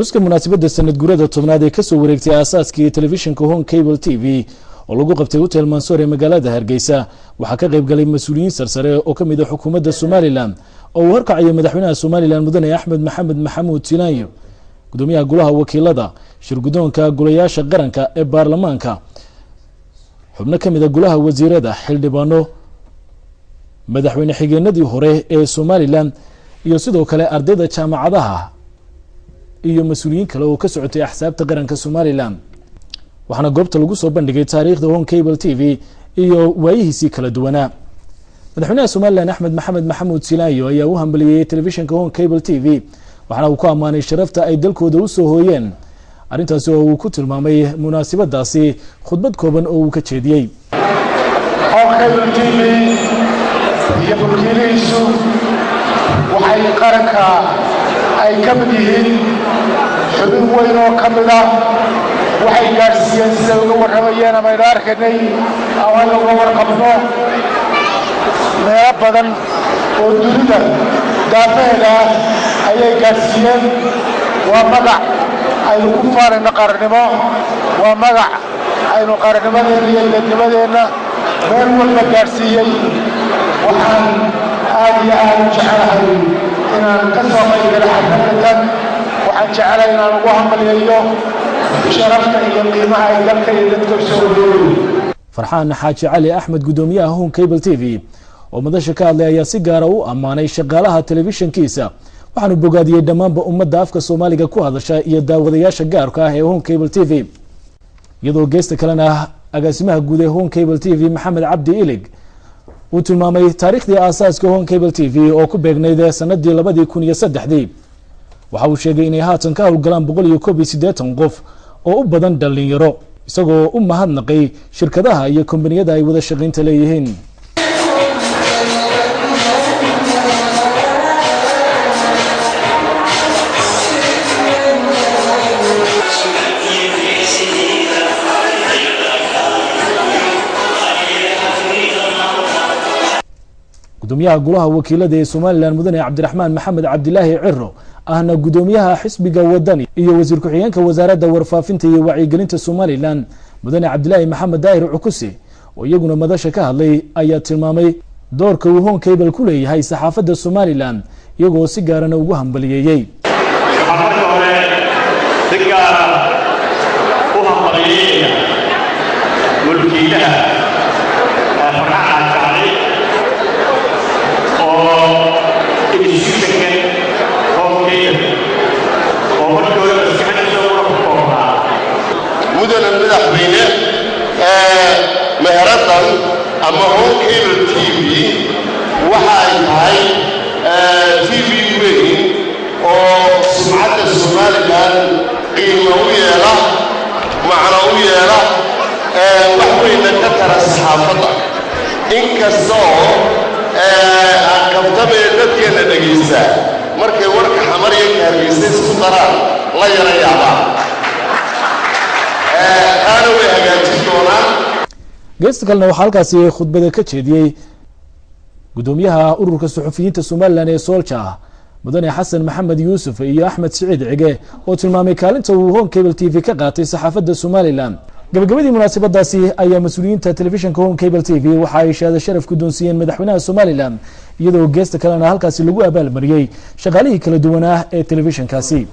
Xuska munaasabadda sanad guurada 10aad ee kasoo wareegtay aasaaskii telefishinka Horn Cable TV oo lagu qabtay Hotel Mansoor ee magaalada Hargeysa waxaa ka qayb galay mas-uuliyiin sarsare oo ka mid ah xukuumadda Somaliland oo uu horkacayo madaxweynaha Somaliland Mudane Axmed Maxamed Maxamuud Silaanyo, gudoomiyaha golaha wakiilada, shirgudoonka golayaasha qaranka ee baarlamaanka, xubno ka mid a golaha wasiirada, xildhibaano, madaxweyne xigeenadii hore ee Somaliland iyo sidoo kale ardayda jaamacadaha iyo mas-uuliyiin kale oo ka socotay axsaabta qaranka Somaliland. Waxaana goobta lagu soo bandhigay taariikhda Horn Cable TV iyo waayihiisii kala duwanaa. Madaxweynaha Somaliland Axmed Maxamed Maxamuud Silaanyo ayaa u hambaliyeyey telefishinka Horn Cable TV, waxaana uu ku ammaanay sharafta ay dalkooda usoo hooyeen, arrintaasi oo uu ku tilmaamay munaasabadaasi khudbad kooban oo uu ka jeediyey. Horn Cable TV iyo mulkiilihiisu waxay qaranka ay ka mid yihiin xubin weyn oo ka mid ah. Waxay gaadhsiiyeen siday uga warramayeen ama aynu arkaynay ama aynu uga warqabno meelo badan oo dunida daafaheeda ah ayay gaadhsiiyeen. Waa magac aynu ku faanayno qarannimo, waa magac aynu qarannimadeenna iyo dadnimadeenna meel walba gaadhsiiyey. Waxaan aad iyo aad u jecelahay inaan ka soo qayb galo xafladatan. Waxaan jecelahay inaan ugu hambalyeeyo sharafta iyo qiimaha ay dalka iyo dadka usoo wareegay. Farxaan Xaaji Cali Axmed, gudoomiyaha Horn Cable TV oo madasha ka hadlay, ayaa si gaara u ammaanay shaqaalaha telefishinkiisa, waxaanu bogaadiyey dhammaanba ummadda afka Soomaaliga ku hadasha iyo daawadayaasha gaarka ah ee Horn Cable TV. Iyadoo geesta kalena agaasimaha guud ee Horn Cable TV Maxamed Cabdi Ilig uu tilmaamay taariikhdii aasaaska Horn Cable TV oo ku beegnayd sanadii 2003dii. Waxa uu sheegay inay haatan ka howlgalaan 181 qof oo u badan dhalinyaro, isagoo u mahadnaqay shirkadaha iyo kombaniyada ay wada shaqaynta leeyihiin. Gudoomiyaha golaha wakiilada ee Somaliland Mudane Cabdiraxmaan Maxamed Cabdilaahi Ciro, ahna gudoomiyaha xisbiga Wadani, iyo wasiir ku-xigeenka wasaaradda warfaafinta iyo wacyigelinta Somaliland Mudane Cabdilaahi Maxamed Daahir Cukuse oo iyaguna madasha ka hadlay ayaa tilmaamay doorka uu Horn Cable ku leeyahay saxaafadda Somaliland, iyagoo si gaarana ugu hambaliyeeyey. Waxaan marka hore si gaara u hambalyeynaya mulkiilaha Farxaan Xaaji Cali oo institutionkan Horn Cable oo markii hore maskaxdiisa una ku koobnaa. Mudane madaxweyne, meheradan ama Horn Cable TV waxa ay tahay TV weyn oo sumcadda Somaliland qiimo u yeela, macno u yeela, wax weyna ka tara saxaafadda. Inkastoo aan kaftamee, dadkeenna dhegaysta markay warka Xamar iyo ka Hargeysa isku daraan la yara yaabaan, taana way hagaajin doonaan. Geesta kalena waxaa halkaasi khudbada ka jeediyey gudoomiyaha ururka suxufiyiinta Somaliland ee SOLJA Mudane Xasan Maxamed Yuusuf iyo Axmed Siciid Cige oo tilmaamay kaalinta uu Horn Cable TV ka qaatay saxaafadda Somaliland. Gabagabadii munaasabadaasi ayaa mas-uuliyiinta telefishinka Horn Cable TV waxa ay shahaado sharaf guddoonsiiyeen madaxweynaha Somaliland, iyadoo geesta kalena halkaasi lagu abaalmariyey shaqaalihii kala duwanaa ee telefishinkaasi.